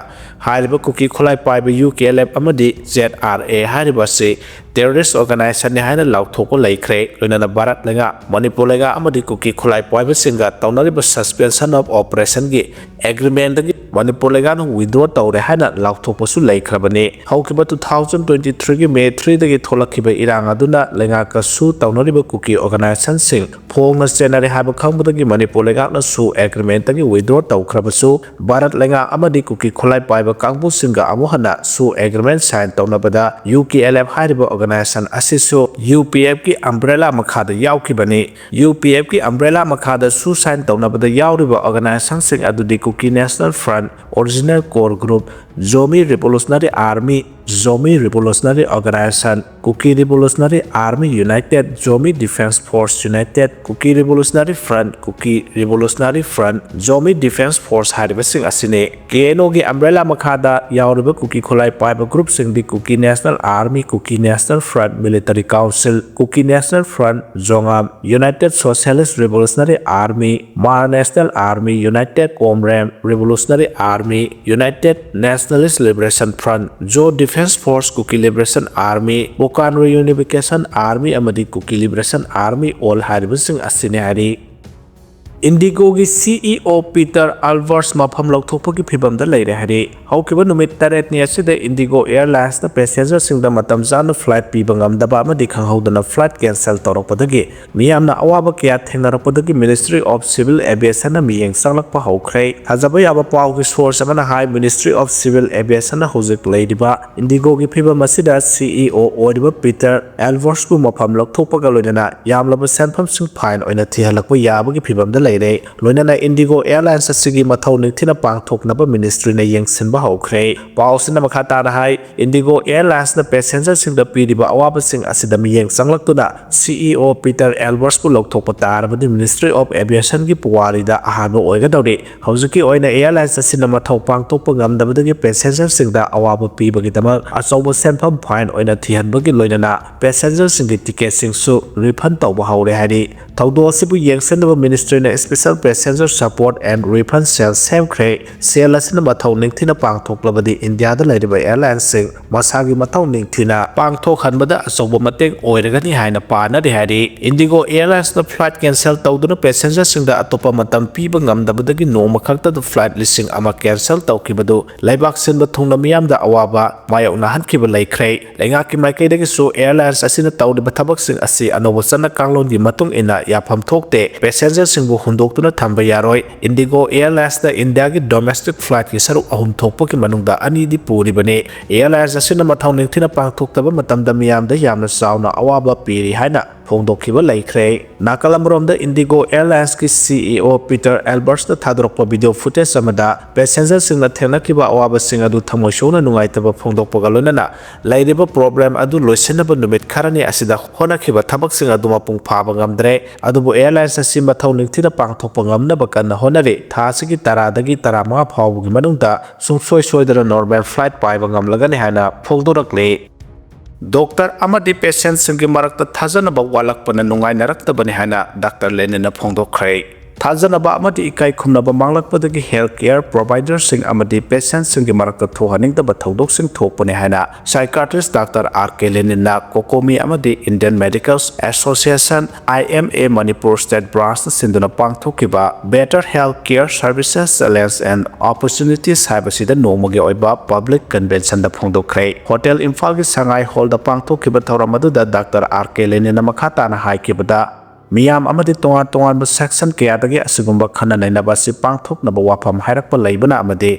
ꯍꯥꯏꯔꯤꯕ ꯀꯨꯀꯤ ꯈꯨꯠꯂꯥꯏ ꯄꯥꯏꯕ U K L F ꯑꯃꯗꯤ Z R A ꯍꯥꯏꯔꯤꯕ ꯑꯁꯤ terrorist organization ꯅꯤ ꯍꯥꯏꯅ ꯂꯥꯎꯊꯣꯛꯄ ꯂꯩꯈ꯭ꯔꯦ꯫ ꯂꯣꯏꯅꯅ ꯚꯥꯔꯠ ꯂꯩꯉꯥꯛ, ꯃꯅꯤꯄꯨꯔ ꯂꯩꯉꯥꯛ ꯑꯃꯗꯤ ꯀꯨꯀꯤ ꯈꯨꯠꯂꯥꯏ ꯄꯥꯏꯕꯁꯤꯡꯒ ꯇꯧꯅꯔꯤꯕ suspension of operation ꯒꯤ agreement ꯗꯒꯤ ꯃꯅꯤꯄꯨꯔ ꯂꯩꯉꯥꯛꯅ withdraw ꯇꯧꯔꯦ ꯍꯥꯏꯅ ꯂꯥꯎꯊꯣꯛꯄꯁꯨ ꯂꯩꯈ꯭ꯔꯕꯅꯤ꯫ ꯍꯧꯈꯤꯕ two thousand twenty three ꯒꯤ May three ꯗꯒꯤ ꯊꯣꯛꯂꯛꯈꯤꯕ ꯏꯔꯥꯡ ꯑꯗꯨꯅ ꯂꯩꯉꯥꯛꯀ ꯁꯨ ꯇꯧꯅꯔꯤꯕ ꯀꯨꯀꯤ organization ꯁꯤꯡ ꯐꯣꯡꯅ ꯆꯦꯟꯅꯔꯦ ꯍꯥꯏꯕ ꯈꯪꯕꯗꯒꯤ ꯃꯅꯤꯄꯨꯔ ꯂꯩꯉꯥꯛꯅ ꯁꯨ agreement ꯇꯒꯤ withdraw ꯇꯧꯈ꯭ꯔꯕꯁꯨ, ꯚꯥꯔꯠ ꯂꯩꯉꯥꯛ ꯑꯃꯗꯤ ꯀꯨꯀꯤ ꯈꯨꯠꯂꯥꯏ ꯄꯥꯏꯕ ꯀꯥꯡꯕꯨꯁꯤꯡꯒ ꯑꯃꯨꯛ ꯍꯟꯅ ꯁꯨ agreement sign ꯇꯧꯅꯕꯗ U K L F ꯍꯥꯏꯔꯤꯕ organization ꯑꯁꯤꯁꯨ U P F ꯀꯤ umbrella ꯃꯈꯥꯗ ꯌꯥꯎꯈꯤꯕꯅꯤ꯫ U P F ꯀꯤ umbrella ꯃꯈꯥꯗ ꯁꯨ sign ꯇꯧꯅꯕꯗ ꯌꯥꯎꯔꯤꯕ organization ꯁꯤꯡ ꯑꯗꯨꯗꯤ Kuki National Front, Original Core Group, Zomi Revolutionary Army, Zomi Revolutionary Organization, Kuki Revolutionary Army United, Zomi Defence Force United, Kuki Revolutionary Front, Kuki Revolutionary Front, Zomi Defence Force ꯍꯥꯏꯔꯤꯕꯁꯤꯡ ꯑꯁꯤꯅꯤ꯫ K N O ꯒꯤ umbrella ꯃꯈꯥꯗ ꯌꯥꯎꯔꯤꯕ ꯀꯨꯀꯤ ꯈꯨꯠꯂꯥꯏ ꯄꯥꯏꯕ group ꯁꯤꯡꯗꯤ Kuki National Army, Kuki National Front, Military Council, Kuki National Front, Zongam, United Socialist Revolutionary Army, Hmar National Army, United Komrem Revolutionary Army, United Nationalist Liberation Front, Zo Defence Defence Force, Kuki Liberation Army, Bokan Reunification Army ꯑꯃꯗꯤ Kuki Liberation Army All ꯍꯥꯏꯔꯤꯕꯁꯤꯡ ꯑꯁꯤꯅꯤ ꯍꯥꯏꯔꯤ꯫ ꯏꯟꯗꯤꯒꯣꯒꯤ ꯁꯤ E ꯑꯣ Peter ꯑꯦꯜꯕꯔꯁ ꯃꯐꯝ ꯂꯧꯊꯣꯛꯄꯒꯤ ꯐꯤꯚꯝꯗ ꯂꯩꯔꯦ ꯍꯥꯏꯔꯤ꯫ ꯍꯧꯈꯤꯕ ꯅꯨꯃꯤꯠ ꯇꯔꯦꯠꯅꯤ ꯑꯁꯤꯗ ꯏꯟꯗꯤꯒꯣ ꯑꯦꯌꯔꯂꯥꯏꯟꯁꯅ ꯄꯦꯁꯦꯟꯖꯔꯁꯤꯡꯗ ꯃꯇꯝ ꯆꯥꯅ ꯐ꯭ꯂꯥꯏꯠ ꯄꯤꯕ ꯉꯝꯗꯕ ꯑꯃꯗꯤ ꯈꯪꯍꯧꯗꯅ ꯐ꯭ꯂꯥꯏꯠ ꯀꯦꯟꯁꯦꯜ ꯇꯧꯔꯛꯄꯗꯒꯤ ꯃꯤꯌꯥꯝꯅ ꯑꯋꯥꯕ ꯀꯌꯥ ꯊꯦꯡꯅꯔꯛꯄꯗꯒꯤ Ministry of Civil Aviationꯅ ꯃꯤꯠꯌꯦꯡ ꯆꯪꯂꯛꯄ ꯍꯧꯈ꯭ꯔꯦ꯫ ꯊꯥꯖꯕ ꯌꯥꯕ ꯄꯥꯎꯒꯤ source ꯑꯃꯅ ꯍꯥꯏ, Ministry of Civil Aviationꯅ ꯍꯧꯖꯤꯛ ꯂꯩꯔꯤꯕ ꯏꯟꯗꯤꯒꯣꯒꯤ ꯐꯤꯚꯝ ꯑꯁꯤꯗ ꯁꯤ ꯏ ꯑꯣ ꯑꯣꯏꯔꯤꯕ ꯄꯤꯇꯔ ꯑꯦꯜꯕꯔꯁꯄꯨ ꯃꯐꯝ ꯂꯧꯊꯣꯛꯄꯒ ꯂꯣꯏꯅꯅ ꯌꯥꯝꯂꯕ ꯁꯦꯟꯐꯝꯁꯤꯡ ꯐꯥꯏꯟ ꯑꯣꯏꯅ ꯊꯤꯍꯜꯂꯛꯄ ꯌꯥꯕꯒꯤ ꯐꯤꯚꯝꯗ ꯂꯩꯔꯦ꯫ ꯂꯣꯏꯅꯅ ꯏꯟꯗꯤꯒꯣ ꯑꯦꯌꯔꯂꯥꯏꯟꯁ ꯑꯁꯤꯒꯤ ꯃꯊꯧ ꯅꯤꯡꯊꯤꯅ ꯄꯥꯡꯊꯣꯛꯅꯕ ꯃꯤꯅꯤꯁꯇ꯭ꯔꯤꯅ ꯌꯦꯡꯁꯤꯟꯕ ꯍꯧꯈ꯭ꯔꯦ꯫ ꯄꯥꯎ ꯑꯁꯤꯅ ꯃꯈꯥ ꯇꯥꯅ ꯍꯥꯏ, ꯏꯟꯗꯤꯒꯣ ꯑꯦꯌꯔꯂꯥꯏꯟꯁꯅ ꯄꯦꯁꯦꯟꯖꯔꯁꯤꯡꯗ ꯄꯤꯔꯤꯕ ꯑꯋꯥꯕꯁꯤꯡ ꯑꯁꯤꯗ ꯃꯤꯠꯌꯦꯡ ꯆꯪꯂꯛꯇꯨꯅ ꯁꯤ ꯏ ꯑꯣ ꯄꯤꯇꯔ ꯑꯦꯜꯕꯔꯁꯄꯨ ꯂꯧꯊꯣꯛꯄ ꯇꯥꯔꯕꯗꯤ Ministry of Aviationꯒꯤ ꯄꯨꯋꯥꯔꯤꯗ ꯑꯍꯥꯟꯕ ꯑꯣꯏꯒꯗꯧꯔꯤ꯫ ꯍꯧꯖꯤꯛꯀꯤ ꯑꯣꯏꯅ ꯑꯦꯌꯔꯂꯥꯏꯟꯁ ꯑꯁꯤꯅ ꯃꯊꯧ ꯄꯥꯡꯊꯣꯛꯄ ꯉꯝꯗꯕꯗꯒꯤ ꯄꯦꯁꯦꯟꯖꯔꯁꯤꯡꯗ ꯑꯋꯥꯕ ꯄꯤꯕꯒꯤꯗꯃꯛ ꯑꯆꯧꯕ ꯁꯦꯟꯐꯝ ꯐꯥꯏꯟ ꯑꯣꯏꯅ ꯊꯤꯍꯟꯕꯒꯤ ꯂꯣꯏꯅꯅ ꯄꯦꯁꯦꯟꯖꯔꯁꯤꯡꯒꯤ ꯇꯤꯀꯦꯠꯁꯤꯡꯁꯨ ꯔꯤꯐꯟ ꯇꯧꯕ ꯍꯧꯔꯦ ꯍꯥꯏꯔꯤ꯫ ꯊꯧꯗꯣꯛ ꯑꯁꯤꯕꯨ ꯌꯦꯡꯁꯤꯟꯅꯕ ꯃꯤꯅꯤꯁꯇ꯭ꯔꯤꯅ Special Passenger Support and Refund Cell ꯁꯦꯝꯈ꯭ꯔꯦ꯫ ꯁꯦꯜ ꯑꯁꯤꯅ ꯃꯊꯧ ꯅꯤꯡꯊꯤꯅ ꯄꯥꯡꯊꯣꯛꯂꯕꯗꯤ ꯏꯟꯗꯤꯌꯥꯗ ꯂꯩꯔꯤꯕ ꯑꯦꯌꯔꯂꯥꯏꯟꯁꯁꯤꯡ ꯃꯁꯥꯒꯤ ꯃꯊꯧ ꯅꯤꯡꯊꯤꯅ ꯄꯥꯡꯊꯣꯛꯍꯟꯕꯗ ꯑꯆꯧꯕ ꯃꯇꯦꯡ ꯑꯣꯏꯔꯒꯅꯤ ꯍꯥꯏꯅ ꯄꯥꯅꯔꯤ ꯍꯥꯏꯔꯤ꯫ ꯏꯟꯗꯤꯒꯣ ꯑꯦꯌꯔꯂꯥꯏꯟꯁꯅ ꯐ꯭ꯂꯥꯏꯠ ꯀꯦꯟꯁꯦꯜ ꯇꯧꯗꯨꯅ ꯄꯦꯁꯦꯟꯖꯔꯁꯤꯡꯗ ꯑꯇꯣꯞꯄ ꯃꯇꯝ ꯄꯤꯕ ꯉꯝꯗꯕꯗꯒꯤ ꯅꯣꯡꯃ ꯈꯛꯇꯗ ꯐ꯭ꯂꯥꯏꯠ ꯂꯤꯁꯤꯡ ꯑꯃ ꯀꯦꯟꯁꯦꯜ ꯇꯧꯈꯤꯕꯗꯨ ꯂꯩꯕꯥꯛ ꯁꯤꯟꯕ ꯊꯨꯡꯅ ꯃꯤꯌꯥꯝꯗ ꯑꯋꯥꯕ ꯃꯥꯌꯣꯛꯅꯍꯟꯈꯤꯕ ꯂꯩꯈ꯭ꯔꯦ꯫ ꯂꯩꯉꯥꯛꯀꯤ ꯃꯥꯏꯀꯩꯗꯒꯤꯁꯨ ꯑꯦꯌꯔꯂꯥꯏꯟꯁ ꯑꯁꯤꯅ ꯇꯧꯔꯤꯕ ꯊꯕꯛꯁꯤꯡ ꯑꯁꯤ ꯑꯅꯧꯕ ꯆꯠꯅ ꯀꯥꯡꯂꯣꯟꯒꯤ ꯃꯇꯨꯡ ꯏꯟꯅ ꯌꯥꯐꯝ ꯊꯣꯛꯇꯦ, ꯄꯦꯁꯦꯟꯖꯔꯁꯤꯡꯕꯨ ꯍꯨꯟꯗꯣꯛꯇꯨꯅ ꯊꯝꯕ ꯌꯥꯔꯣꯏ, ꯏꯟꯗꯤꯒꯣ ꯑꯦꯌꯔꯂꯥꯏꯟꯁꯅ ꯏꯟꯗꯤꯌꯥꯒꯤ ꯗꯣꯃꯦꯁꯇꯤꯛ ꯐ꯭ꯂꯥꯏꯠꯀꯤ ꯁꯔꯨꯛ ꯑꯍꯨꯝ ꯊꯣꯛꯄꯒꯤ ꯃꯅꯨꯡꯗ ꯑꯅꯤꯗꯤ ꯄꯨꯔꯤꯕꯅꯤ꯫ ꯑꯦꯌꯔꯂꯥꯏꯟꯁ ꯑꯁꯤꯅ ꯃꯊꯧ ꯅꯤꯡꯊꯤꯅ ꯄꯥꯡꯊꯣꯛꯇꯕ ꯃꯇꯝꯗ ꯃꯤꯌꯥꯝꯗ ꯌꯥꯝꯅ ꯆꯥꯎꯅ ꯑꯋꯥꯕ ꯄꯤꯔꯤ ꯍꯥꯏꯅ ꯐꯣꯡꯗꯣꯛꯈꯤꯕ ꯂꯩꯈ꯭ꯔꯦ꯫ ꯅꯥꯀꯜ ꯑꯃꯔꯣꯝꯗ ꯏꯟꯗꯤꯒꯣ ꯑꯦꯌꯔꯂꯥꯏꯟꯁꯀꯤ ꯁꯤ ꯏ ꯑꯣ ꯄꯤꯇꯔ ꯑꯦꯜꯕꯔꯁꯅ ꯊꯥꯗꯣꯔꯛꯄ ꯚꯤꯗꯤꯑꯣ ꯐꯨꯇꯦꯖ ꯑꯃꯗ ꯄꯦꯁꯦꯟꯖꯔꯁꯤꯡꯅ ꯊꯦꯡꯅꯈꯤꯕ ꯑꯋꯥꯕꯁꯤꯡ ꯑꯗꯨ ꯊꯃꯣꯏ ꯁꯣꯛꯅ ꯅꯨꯡꯉꯥꯏꯇꯕ ꯐꯣꯡꯗꯣꯛꯄꯒ ꯂꯣꯏꯅꯅ ꯂꯩꯔꯤꯕ ꯄ꯭ꯔꯣꯕ꯭ꯂꯦꯝ ꯑꯗꯨ ꯂꯣꯏꯁꯤꯟꯅꯕ ꯅꯨꯃꯤꯠ ꯈꯔꯅꯤ ꯑꯁꯤꯗ ꯍꯣꯠꯅꯈꯤꯕ ꯊꯕꯛꯁꯤꯡ ꯑꯗꯨ ꯃꯄꯨꯡ ꯐꯥꯕ ꯉꯝꯗ꯭ꯔꯦ, ꯑꯗꯨꯕꯨ ꯑꯦꯌꯔꯂꯥꯏꯟꯁ ꯑꯁꯤ ꯃꯊꯧ ꯅꯤꯡꯊꯤꯅ ꯄꯥꯡꯊꯣꯛꯄ ꯉꯝꯅꯕ ꯀꯟꯅ ꯍꯣꯠꯅꯔꯤ꯫ ꯊꯥ ꯑꯁꯤꯒꯤ ꯇꯔꯥꯗꯒꯤ ꯇꯔꯥꯃꯉꯥ ꯐꯥꯎꯕꯒꯤ ꯃꯅꯨꯡꯗ ꯁꯨꯡꯁꯣꯏ ꯁꯣꯏꯗꯅ ꯅꯣꯔꯃꯦꯜ ꯐ꯭ꯂꯥꯏꯠ ꯄꯥꯏꯕ ꯉꯝꯂꯒꯅꯤ ꯍꯥꯏꯅ ꯐꯣꯡꯗꯣꯔꯛꯂꯤ꯫ ꯗꯣꯛꯇꯔ ꯑꯃꯗꯤ ꯄꯦꯁꯦꯟꯠꯁꯤꯡꯒꯤ ꯃꯔꯛꯇ ꯊꯥꯖꯅꯕ ꯋꯥꯠꯂꯛꯄꯅ ꯅꯨꯡꯉꯥꯏꯅꯔꯛꯇꯕꯅꯤ ꯍꯥꯏꯅ ꯗꯥꯛꯇꯔ ꯂꯦꯅꯤꯟꯅ ꯐꯣꯡꯗꯣꯛꯈ꯭ꯔꯦ꯫ ꯊꯥꯖꯅꯕ ꯑꯃꯗꯤ ꯏꯀꯥꯏ ꯈꯨꯝꯅꯕ ꯃꯥꯡꯂꯛꯄꯗꯒꯤ health care providerꯁꯤꯡ ꯑꯃꯗꯤ patientꯁꯤꯡꯒꯤ ꯃꯔꯛꯇ ꯊꯣꯛꯍꯟꯅꯤꯡꯗꯕ ꯊꯧꯗꯣꯛꯁꯤꯡ ꯊꯣꯛꯄꯅꯤ ꯍꯥꯏꯅ psychiatrist Doctor R K Leninꯅ COCOMI ꯑꯃꯗꯤ Indian Medical Association, I M A, Manipur State Branchꯅ ꯁꯤꯟꯗꯨꯅ ꯄꯥꯡꯊꯣꯛꯈꯤꯕ Better Health Care Services, Challenge and Opportunities ꯍꯥꯏꯕꯁꯤꯗ ꯅꯣꯡꯃꯒꯤ ꯑꯣꯏꯕ public conventionꯗ ꯐꯣꯡꯗꯣꯛꯈ꯭ꯔꯦ꯫ Hotel ꯏꯝꯐꯥꯜꯒꯤ ꯁꯉꯥꯏ hallꯗ ꯄꯥꯡꯊꯣꯛꯈꯤꯕ ꯊꯧꯔꯝ ꯑꯗꯨꯗ Doctor R K Leninꯅ ꯃꯈꯥ ꯇꯥꯅ ꯍꯥꯏꯈꯤꯕꯗ, ꯃꯤꯌꯥꯝ ꯑꯃꯗꯤ ꯇꯣꯉꯥꯟ ꯇꯣꯉꯥꯟꯕ section ꯀꯌꯥꯗꯒꯤ ꯑꯁꯤꯒꯨꯝꯕ ꯈꯟꯅ ꯅꯩꯅꯕ ꯑꯁꯤ ꯄꯥꯡꯊꯣꯛꯅꯕ ꯋꯥꯐꯝ ꯍꯥꯏꯔꯛꯄ ꯂꯩꯕꯅ ꯑꯃꯗꯤ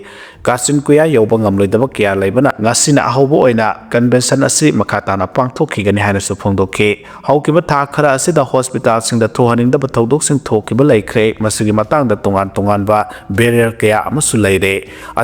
ꯀꯥꯆꯤꯟ ꯀꯣꯌꯥ ꯌꯧꯕ ꯉꯝꯂꯣꯏꯗꯕ ꯀꯌꯥ ꯂꯩꯕꯅ ꯉꯁꯤꯅ ꯑꯍꯧꯕ ꯑꯣꯏꯅ convention ꯑꯁꯤ ꯃꯈꯥ ꯇꯥꯅ ꯄꯥꯡꯊꯣꯛꯈꯤꯒꯅꯤ ꯍꯥꯏꯅꯁꯨ ꯐꯣꯡꯗꯣꯛꯈꯤ꯫ ꯍꯧꯈꯤꯕ ꯊꯥ ꯈꯔ ꯑꯁꯤꯗ hospitalꯁꯤꯡꯗ ꯊꯣꯛꯍꯟꯅꯤꯡꯗꯕ ꯊꯧꯗꯣꯛꯁꯤꯡ ꯊꯣꯛꯈꯤꯕ ꯂꯩꯈ꯭ꯔꯦ꯫ ꯃꯁꯤꯒꯤ ꯃꯇꯥꯡꯗ ꯇꯣꯉꯥꯟ ꯇꯣꯉꯥꯟꯕ barrier ꯀꯌꯥ ꯑꯃꯁꯨ ꯂꯩꯔꯦ꯫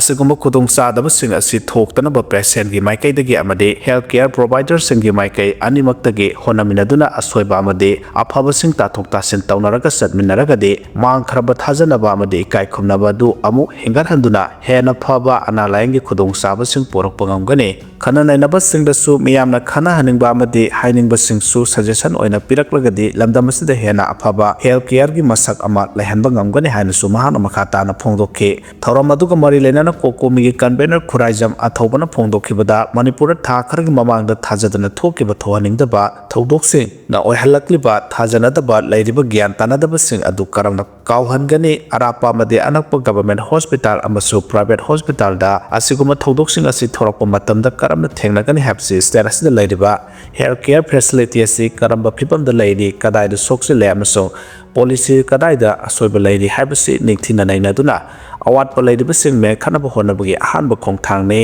ꯑꯁꯤꯒꯨꯝꯕ ꯈꯨꯗꯣꯡꯆꯥꯗꯕꯁꯤꯡ ꯑꯁꯤ ꯊꯣꯛꯇꯅꯕ patientꯀꯤ ꯃꯥꯏꯀꯩꯗꯒꯤ ꯑꯃꯗꯤ health care providerꯁꯤꯡꯒꯤ ꯃꯥꯏꯀꯩ ꯑꯅꯤꯃꯛꯇꯒꯤ ꯍꯣꯠꯅꯃꯤꯟꯅꯗꯨꯅ ꯑꯁꯣꯏꯕ ꯑꯃꯗꯤ ꯑꯐꯕꯁꯤꯡ ꯇꯥꯊꯣꯛ ꯇꯥꯁꯤꯟ ꯇꯧꯅꯔꯒ ꯆꯠꯃꯤꯟꯅꯔꯒꯗꯤ ꯃꯥꯡꯈ꯭ꯔꯕ ꯊꯥꯖꯅꯕ ꯑꯃꯗꯤ ꯏꯀꯥꯏ ꯈꯨꯝꯅꯕ ꯑꯗꯨ ꯑꯃꯨꯛ ꯍꯦꯟꯒꯠꯍꯟꯗꯨꯅ ꯍꯦꯟꯅ ꯐꯕ ꯑꯅꯥ ꯂꯥꯏꯌꯦꯡꯒꯤ ꯈꯨꯗꯣꯡꯆꯥꯕꯁꯤꯡ ꯄꯨꯔꯛꯄ ꯉꯝꯒꯅꯤ꯫ ꯈꯟꯅ ꯅꯩꯅꯕꯁꯤꯡꯗꯁꯨ ꯃꯤꯌꯥꯝꯅ ꯈꯟꯅꯍꯟꯅꯤꯡꯕ ꯑꯃꯗꯤ ꯍꯥꯏꯅꯤꯡꯕꯁꯤꯡꯁꯨ suggestion ꯑꯣꯏꯅ ꯄꯤꯔꯛꯂꯒꯗꯤ ꯂꯝꯗꯝ ꯑꯁꯤꯗ ꯍꯦꯟꯅ ꯑꯐꯕ health careꯒꯤ ꯃꯁꯛ ꯑꯃ ꯂꯩꯍꯟꯕ ꯉꯝꯒꯅꯤ ꯍꯥꯏꯅꯁꯨ ꯃꯍꯥꯛꯅ ꯃꯈꯥ ꯇꯥꯅ ꯐꯣꯡꯗꯣꯛꯈꯤ꯫ ꯊꯧꯔꯝ ꯑꯗꯨꯒ ꯃꯔꯤ ꯂꯩꯅꯅ COCOMIꯒꯤ convener ꯈꯨꯔꯥꯏꯖꯝ ꯑꯊꯧꯕꯅ ꯐꯣꯡꯗꯣꯛꯈꯤꯕꯗ, ꯃꯅꯤꯄꯨꯔꯗ ꯊꯥ ꯈꯔꯒꯤ ꯃꯃꯥꯡꯗ ꯊꯥꯖꯗꯅ ꯊꯣꯛꯈꯤꯕ ꯊꯣꯛꯍꯟꯅꯤꯡꯗꯕ ꯊꯧꯗꯣꯛꯁꯤꯡꯅ ꯑꯣꯏꯍꯜꯂꯛꯂꯤꯕ ꯊꯥꯖꯅꯗꯕ ꯂꯩꯔꯤꯕ ꯒ꯭ꯌꯥꯟ ꯇꯥꯅꯗꯕꯁꯤꯡ ꯑꯗꯨ ꯀꯔꯝꯅ ꯀꯥꯎꯍꯟꯒꯅꯤ? ꯑꯔꯥꯞꯄ ꯑꯃꯗꯤ ꯑꯅꯛꯄ government hospital ꯑꯃꯁꯨꯡ private hospitalꯗ ꯑꯁꯤꯒꯨꯝꯕ ꯊꯧꯗꯣꯛꯁꯤꯡ ꯑꯁꯤ ꯊꯣꯔꯛꯄ ꯃꯇꯝꯗ ꯀꯔꯝꯅ ꯊꯦꯡꯅꯒꯅꯤ ꯍꯥꯏꯕꯁꯤ state ꯑꯁꯤꯗ ꯂꯩꯔꯤꯕ health care facility ꯑꯁꯤ ꯀꯔꯝꯕ ꯐꯤꯕꯝꯗ ꯂꯩꯔꯤ, ꯀꯗꯥꯏꯗ ꯁꯣꯛꯆꯤꯜꯂꯦ ꯑꯃꯁꯨꯡ policy ꯀꯗꯥꯏꯗ ꯑꯁꯣꯏꯕ ꯂꯩꯔꯤ ꯍꯥꯏꯕꯁꯤ ꯅꯤꯡꯊꯤꯅ ꯅꯩꯅꯗꯨꯅ ꯑꯋꯥꯠꯄ ꯂꯩꯔꯤꯕꯁꯤꯡ ꯃꯦꯟꯈꯠꯅꯕ ꯍꯣꯠꯅꯕꯒꯤ ꯑꯍꯥꯟꯕ ꯈꯣꯡꯊꯥꯡꯅꯤ꯫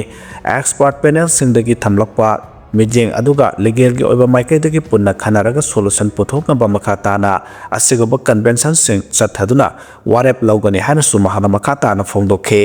Expert panelꯁꯤꯡꯗꯒꯤ ꯊꯝꯂꯛꯄ ꯃꯤꯠꯌꯦꯡ ꯑꯗꯨꯒ legalꯒꯤ ꯑꯣꯏꯕ ꯃꯥꯏꯀꯩꯗꯒꯤ ꯄꯨꯟꯅ ꯈꯟꯅꯔꯒ solution ꯄꯨꯊꯣꯛꯅꯕ ꯃꯈꯥ ꯇꯥꯅ ꯑꯁꯤꯒꯨꯝꯕ conventionꯁꯤꯡ ꯆꯠꯊꯗꯨꯅ ꯋꯥꯔꯦꯞ ꯂꯧꯒꯅꯤ ꯍꯥꯏꯅꯁꯨ ꯃꯍꯥꯛꯅ ꯃꯈꯥ ꯇꯥꯅ ꯐꯣꯡꯗꯣꯛꯈꯤ꯫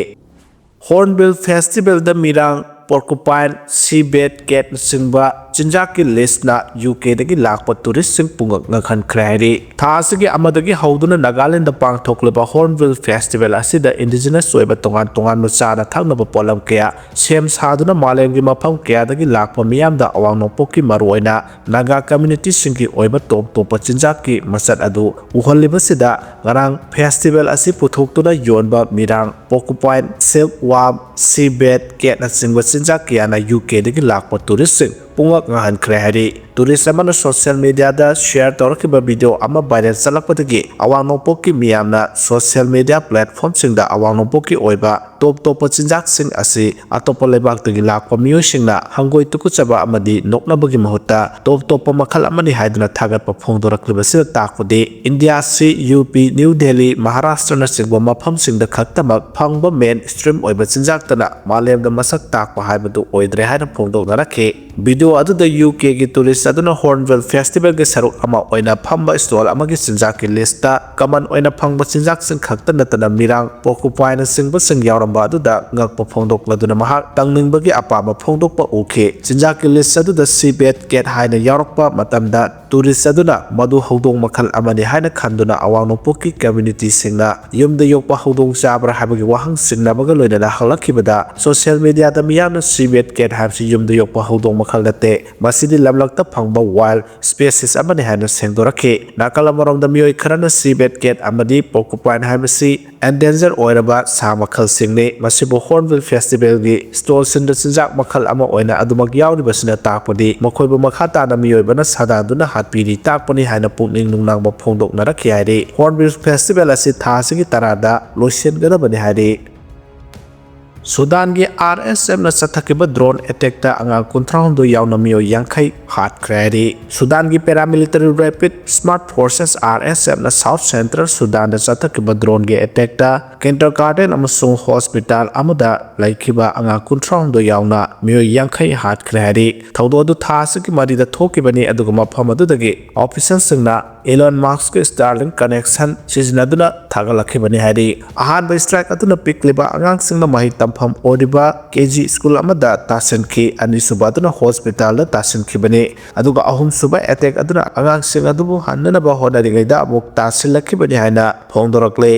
Hornbill Festivalꯗ ꯃꯤꯔꯥꯡ, porcupine, seabed, catꯅꯆꯤꯡꯕ ꯆꯤꯟꯖꯥꯛꯀꯤ ꯂꯤꯁꯅ ꯌꯨ ꯀꯦꯗꯒꯤ ꯂꯥꯛꯄ ꯇꯨꯔꯤꯁꯁꯤꯡ ꯄꯨꯡꯉꯛ ꯉꯛꯍꯟꯈ꯭ꯔꯦ ꯍꯥꯏꯔꯤ꯫ ꯊꯥ ꯑꯁꯤꯒꯤ ꯑꯃꯗꯒꯤ ꯍꯧꯗꯨꯅ ꯅꯥꯒꯥꯂꯦꯟꯗ ꯄꯥꯡꯊꯣꯛꯂꯤꯕ ꯍꯣꯔꯟꯕꯤꯜ ꯐꯦꯁꯇꯤꯚꯦꯜ ꯑꯁꯤꯗ ꯏꯟꯗꯤꯖꯤꯅꯁ ꯑꯣꯏꯕ ꯇꯣꯉꯥꯟ ꯇꯣꯉꯥꯟꯕ ꯆꯥꯅ ꯊꯛꯅꯕ ꯄꯣꯠꯂꯝ ꯀꯌꯥ ꯁꯦꯝ ꯁꯥꯗꯨꯅ ꯃꯥꯂꯦꯝꯒꯤ ꯃꯐꯝ ꯀꯌꯥꯗꯒꯤ ꯂꯥꯛꯄ ꯃꯤꯌꯥꯝꯗ ꯑꯋꯥꯡ ꯅꯣꯡꯄꯣꯛꯀꯤ ꯃꯔꯨꯑꯣꯏꯅ ꯅꯥꯒꯥ ꯀꯝꯃ꯭ꯌꯨꯅꯤꯇꯤꯁꯤꯡꯒꯤ ꯑꯣꯏꯕ ꯇꯣꯞ ꯇꯣꯞꯄ ꯆꯤꯟꯖꯥꯛꯀꯤ ꯃꯁꯛ ꯑꯗꯨ ꯎꯍꯜꯂꯤꯕꯁꯤꯗ ꯉꯔꯥꯡ ꯐꯦꯁꯇꯤꯚꯦꯜ ꯑꯁꯤ ꯄꯨꯊꯣꯛꯇꯨꯅ ꯌꯣꯟꯕ ꯃꯤꯔꯥꯡ, ꯄꯣꯀꯨꯄꯥꯏꯟ, ꯁꯤꯜꯛ ꯋꯥꯝ, ꯁꯤ ꯕꯦꯠ, ꯀꯦꯠꯅꯆꯤꯡꯕ ꯆꯤꯟꯖꯥꯛ ꯀꯌꯥꯅ ꯌꯨ ꯀꯦꯗꯒꯤ ꯂꯥꯛꯄ ꯇꯨꯔꯤꯁꯁꯤꯡ ꯄꯨꯡꯉꯛ ꯉꯛꯍꯟꯈ꯭ꯔꯦ ꯍꯥꯏꯔꯤ꯫ ꯇꯨꯔꯤꯁ ꯑꯃꯅ ꯁꯣꯁꯤꯌꯦꯜ ꯃꯤꯗꯤꯌꯥꯗ ꯁꯤꯌꯔ ꯇꯧꯔꯛꯈꯤꯕ ꯚꯤꯗꯤꯑꯣ ꯑꯃ ꯚꯥꯏꯔꯦꯜ ꯆꯠꯂꯛꯄꯗꯒꯤ ꯑꯋꯥꯡ ꯅꯣꯡꯄꯣꯛꯀꯤ ꯃꯤꯌꯥꯝꯅ ꯁꯣꯁꯤꯌꯦꯜ ꯃꯤꯗꯤꯌꯥ ꯄ꯭ꯂꯦꯠꯐꯣꯝꯁꯤꯡꯗ ꯑꯋꯥꯡ ꯅꯣꯡꯄꯣꯛꯀꯤ ꯑꯣꯏꯕ ꯇꯣꯞ ꯇꯣꯞꯄ ꯆꯤꯟꯖꯥꯛꯁꯤꯡ ꯑꯁꯤ ꯑꯇꯣꯞꯄ ꯂꯩꯕꯥꯛꯇꯒꯤ ꯂꯥꯛꯄ ꯃꯤꯑꯣꯏꯁꯤꯡꯅ ꯍꯪꯒꯣꯏ ꯇꯨꯀꯠꯆꯕ ꯑꯃꯗꯤ ꯅꯣꯛꯅꯕꯒꯤ ꯃꯍꯨꯠꯇ ꯇꯣꯞ ꯇꯣꯞꯄ ꯃꯈꯜ ꯑꯃꯅꯤ ꯍꯥꯏꯗꯨꯅ ꯊꯥꯒꯠꯄ ꯐꯣꯡꯗꯣꯔꯛꯂꯤꯕꯁꯤꯗ ꯇꯥꯛꯄꯗꯤ ꯏꯟꯗꯤꯌꯥꯁꯤ ꯌꯨ ꯄꯤ, ꯅ꯭ꯌꯨ ꯗꯦꯜꯂꯤ, ꯃꯍꯥꯔꯥꯁꯇ꯭ꯔꯅꯆꯤꯡꯕ ꯃꯐꯝꯁꯤꯡꯗ ꯈꯛꯇꯃꯛ ꯐꯪꯕ ꯃꯦꯟ ꯁ꯭ꯇ꯭ꯔꯤꯝ ꯑꯣꯏꯕ ꯆꯤꯟꯖꯥꯛꯇꯅ ꯃꯥꯂꯦꯝꯗ ꯃꯁꯛ ꯇꯥꯛꯄ ꯍꯥꯏꯕꯗꯨ ꯑꯣꯏꯗ꯭ꯔꯦ ꯍꯥꯏꯅ ꯐꯣꯡꯗꯣꯛꯅꯔꯛꯈꯤ꯫ ꯚꯤꯗꯤꯑꯣ ꯑꯗꯨꯗ ꯌꯨ ꯀꯦꯒꯤ ꯇꯨꯔꯤꯁ ꯑꯗꯨꯅ ꯍꯣꯔꯟꯕꯤꯜ ꯐꯦꯁꯇꯤꯚꯦꯜꯒꯤ ꯁꯔꯨꯛ ꯑꯃ ꯑꯣꯏꯅ ꯐꯝꯕ ꯁ꯭ꯇꯣꯜ ꯑꯃꯒꯤ ꯆꯤꯟꯖꯥꯛꯀꯤ ꯂꯤꯁꯇ ꯀꯃꯟ ꯑꯣꯏꯅ ꯐꯪꯕ ꯆꯤꯟꯖꯥꯛꯁꯤꯡ ꯈꯛꯇ ꯅꯠꯇꯅ ꯃꯤꯔꯥꯡ, ꯄꯣꯀꯨꯄꯥꯏꯅꯆꯤꯡꯕꯁꯤꯡ ꯌꯥꯎꯔꯝꯕ ꯑꯗꯨꯗ ꯉꯛꯄ ꯐꯣꯡꯗꯣꯛꯂꯗꯨꯅ ꯃꯍꯥꯛ ꯇꯪꯅꯤꯡꯕꯒꯤ ꯑꯄꯥꯝꯕ ꯐꯣꯡꯗꯣꯛꯄ ꯎꯈꯤ꯫ ꯆꯤꯟꯖꯥꯛꯀꯤ ꯂꯤꯁ ꯑꯗꯨꯗ ꯁꯤ ꯕꯦꯠ, ꯀꯦꯠ ꯍꯥꯏꯅ ꯌꯥꯎꯔꯛꯄ ꯃꯇꯝꯗ ꯇꯨꯔꯤꯁ ꯑꯗꯨꯅ ꯃꯗꯨ ꯍꯧꯗꯣꯡ ꯃꯈꯜ ꯑꯃꯅꯤ ꯍꯥꯏꯅ ꯈꯟꯗꯨꯅ ꯑꯋꯥꯡ ꯅꯣꯡꯄꯣꯛꯀꯤ ꯀꯝꯃ꯭ꯌꯨꯅꯤꯇꯤꯁꯤꯡꯅ ꯌꯨꯝꯗ ꯌꯣꯛꯄ ꯍꯧꯗꯣꯡ ꯆꯥꯕ꯭ꯔꯥ ꯍꯥꯏꯕꯒꯤ ꯋꯥꯍꯪ ꯆꯤꯡꯅꯕꯒ ꯂꯣꯏꯅꯅ ꯍꯪꯂꯛꯈꯤꯕꯗ ꯁꯣꯁꯤꯌꯦꯜ ꯃꯤꯗꯤꯌꯥꯗ ꯃꯤꯌꯥꯝꯅ ꯁꯤ ꯕꯦꯠ, ꯀꯦꯠ ꯍꯥꯏꯕꯁꯤ ꯌꯨꯝꯗ ꯌꯣꯛꯄ ꯍꯧꯗꯣꯡ ꯃꯈꯜ ꯅꯠꯇꯦ, ꯃꯁꯤꯗꯤ ꯂꯝꯂꯛꯇ ꯐꯪꯕ ꯋꯥꯏꯜꯗ ꯁ꯭ꯄꯦꯁꯤꯁ ꯑꯃꯅꯤ ꯍꯥꯏꯅ ꯁꯦꯡꯗꯣꯔꯛꯈꯤ꯫ ꯅꯥꯀꯜ ꯑꯃꯔꯣꯝꯗ ꯃꯤꯑꯣꯏ ꯈꯔꯅ ꯁꯤ ꯕꯦꯠ, ꯀꯦꯠ ꯑꯃꯗꯤ ꯄꯣꯔꯀꯨꯄꯥꯏꯟ ꯍꯥꯏꯕꯁꯤ ꯑꯦꯟꯗꯦꯟꯖꯔ ꯑꯣꯏꯔꯕ ꯁꯥ ꯃꯈꯜꯁꯤꯡꯅꯤ꯫ ꯃꯁꯤꯕꯨ ꯍꯣꯔꯟꯕꯤꯜ ꯐꯦꯁꯇꯤꯚꯦꯜꯒꯤ ꯁ꯭ꯇꯣꯜꯁꯤꯡꯗ ꯆꯤꯟꯖꯥꯛ ꯃꯈꯜ ꯑꯃ ꯑꯣꯏꯅ ꯑꯗꯨꯃꯛ ꯌꯥꯎꯔꯤꯕꯁꯤꯅ ꯇꯥꯛꯄꯗꯤ ꯃꯈꯣꯏꯕꯨ ꯃꯈꯥ ꯇꯥꯅ ꯃꯤꯑꯣꯏꯕꯅ ꯁꯥꯗꯥꯟꯗꯨꯅ ꯍꯥꯠꯄꯤꯔꯤ ꯇꯥꯛꯄꯅꯤ ꯍꯥꯏꯅ ꯄꯨꯛꯅꯤꯡ ꯅꯨꯡꯅꯥꯡꯕ ꯐꯣꯡꯗꯣꯛꯅꯔꯛꯈꯤ ꯍꯥꯏꯔꯤ꯫ ꯍꯣꯔꯟꯕꯤꯜ ꯐꯦꯁꯇꯤꯚꯦꯜ ꯑꯁꯤ ꯊꯥ ꯑꯁꯤꯒꯤ ꯇꯔꯥꯗ ꯂꯣꯏꯁꯤꯟꯒꯗꯕꯅꯤ ꯍꯥꯏꯔꯤ꯫ ꯁꯨꯗꯥꯟꯒꯤ ꯑꯥꯔ ꯑꯦꯁ ꯑꯦꯐꯅ ꯆꯠꯊꯈꯤꯕ ꯗ꯭ꯔꯣꯟ ꯑꯦꯇꯦꯛꯇ ꯑꯉꯥꯡ ꯀꯨꯟꯊ꯭ꯔꯥꯍꯨꯝꯗꯣꯏ ꯌꯥꯎꯅ ꯃꯤꯑꯣꯏ ꯌꯥꯡꯈꯩ ꯍꯥꯠꯈ꯭ꯔꯦ ꯍꯥꯏꯔꯤ꯫ ꯁꯨꯗꯥꯟꯒꯤ ꯄꯦꯔꯥꯃꯤꯂꯤꯇꯔꯤ ꯔꯦꯄꯤꯗ ꯁ꯭ꯃꯥꯔꯠ ꯐꯣꯔꯁꯦꯁ, ꯑꯥꯔ ꯑꯦꯁ ꯑꯦꯐꯅ ꯁꯥꯎꯊ ꯁꯦꯟꯇ꯭ꯔꯦꯜ ꯁꯨꯗꯥꯟꯗ ꯆꯠꯊꯈꯤꯕ ꯗ꯭ꯔꯣꯟꯒꯤ ꯑꯦꯇꯦꯛꯇ ꯀꯤꯟꯗꯔꯒꯥꯔꯗꯦꯟ ꯑꯃꯁꯨꯡ ꯍꯣꯁꯄꯤꯇꯥꯜ ꯑꯃꯗ ꯂꯩꯈꯤꯕ ꯑꯉꯥꯡ ꯀꯨꯟꯊ꯭ꯔꯥꯍꯨꯝꯗꯣꯏ ꯌꯥꯎꯅ ꯃꯤꯑꯣꯏ ꯌꯥꯡꯈꯩ ꯍꯥꯠꯈ꯭ꯔꯦ ꯍꯥꯏꯔꯤ꯫ ꯊꯧꯗꯣꯛ ꯑꯗꯨ ꯊꯥ ꯑꯁꯤꯒꯤ ꯃꯔꯤꯗ ꯊꯣꯛꯈꯤꯕꯅꯤ, ꯑꯗꯨꯒ ꯃꯐꯝ ꯑꯗꯨꯗꯒꯤ ꯑꯣꯐꯤꯁꯦꯜꯁꯤꯡꯅ Elon Muskꯀꯤ Starlink connection ꯁꯤꯖꯤꯟꯅꯗꯨꯅ ꯊꯥꯒꯠꯂꯛꯈꯤꯕꯅꯤ ꯍꯥꯏꯔꯤ꯫ ꯑꯍꯥꯟꯕ strike ꯑꯗꯨꯅ ꯄꯤꯛꯂꯤꯕ ꯑꯉꯥꯡꯁꯤꯡꯅ ꯃꯍꯩ ꯇꯝꯐꯝ ꯑꯣꯏꯔꯤꯕ K G school ꯑꯃꯗ ꯇꯥꯁꯤꯟꯈꯤ꯫ ꯑꯅꯤꯁꯨꯕ ꯑꯗꯨꯅ hospitalꯗ ꯇꯥꯁꯤꯟꯈꯤꯕꯅꯤ꯫ ꯑꯗꯨꯒ ꯑꯍꯨꯝꯁꯨꯕ attack ꯑꯗꯨꯅ ꯑꯉꯥꯡꯁꯤꯡ ꯑꯗꯨꯕꯨ ꯍꯟꯅꯅꯕ ꯍꯣꯠꯅꯔꯤꯉꯩꯗ ꯑꯃꯨꯛ ꯇꯥꯁꯤꯜꯂꯛꯈꯤꯕꯅꯤ ꯍꯥꯏꯅ ꯐꯣꯡꯗꯣꯔꯛꯂꯦ꯫